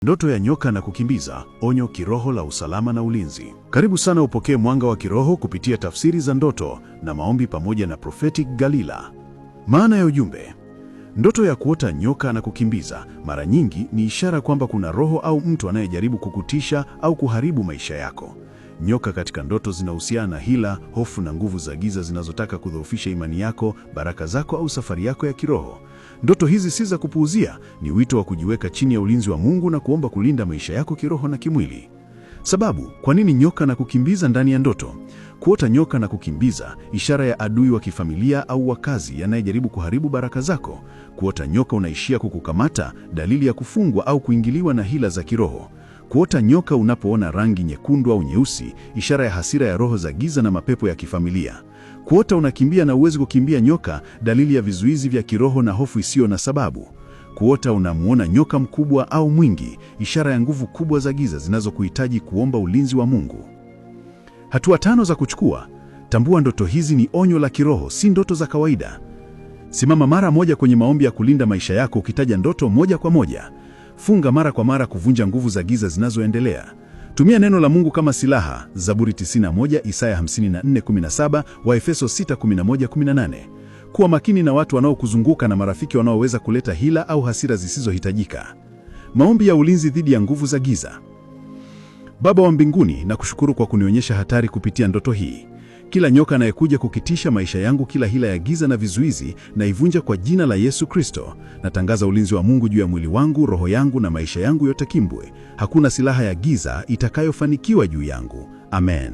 Ndoto ya nyoka na kukimbiza, onyo kiroho la usalama na ulinzi. Karibu sana upokee mwanga wa kiroho kupitia tafsiri za ndoto na maombi pamoja na Prophetic Galila. Maana ya ujumbe: ndoto ya kuota nyoka na kukimbiza mara nyingi ni ishara kwamba kuna roho au mtu anayejaribu kukutisha au kuharibu maisha yako. Nyoka katika ndoto zinahusiana na hila, hofu na nguvu za giza zinazotaka kudhoofisha imani yako, baraka zako au safari yako ya kiroho. Ndoto hizi si za kupuuzia, ni wito wa kujiweka chini ya ulinzi wa Mungu na kuomba kulinda maisha yako kiroho na kimwili. Sababu, kwa nini nyoka na kukimbiza ndani ya ndoto? Kuota nyoka na kukimbiza, ishara ya adui wa kifamilia au wa kazi anayejaribu kuharibu baraka zako. Kuota nyoka unaishia kukukamata, dalili ya kufungwa au kuingiliwa na hila za kiroho. Kuota nyoka unapoona rangi nyekundu au nyeusi, ishara ya hasira ya roho za giza na mapepo ya kifamilia. Kuota unakimbia na uwezi kukimbia nyoka, dalili ya vizuizi vya kiroho na hofu isiyo na sababu. Kuota unamuona nyoka mkubwa au mwingi, ishara ya nguvu kubwa za giza zinazokuhitaji kuomba ulinzi wa Mungu. Hatua tano za kuchukua. Tambua ndoto hizi ni onyo la kiroho, si ndoto za kawaida. Simama mara moja kwenye maombi ya kulinda maisha yako ukitaja ndoto moja kwa moja. Funga mara kwa mara kuvunja nguvu za giza zinazoendelea. Tumia neno la Mungu kama silaha, Zaburi 91, Isaya 54:17, Waefeso 6:11-18. Kuwa makini na watu wanaokuzunguka na marafiki wanaoweza kuleta hila au hasira zisizohitajika. Maombi ya ulinzi dhidi ya nguvu za giza. Baba wa mbinguni, nakushukuru kwa kunionyesha hatari kupitia ndoto hii. Kila nyoka anayekuja kukitisha maisha yangu, kila hila ya giza na vizuizi, naivunja kwa jina la Yesu Kristo. Natangaza ulinzi wa Mungu juu ya mwili wangu, roho yangu na maisha yangu yote kimbwe. Hakuna silaha ya giza itakayofanikiwa juu yangu. Amen.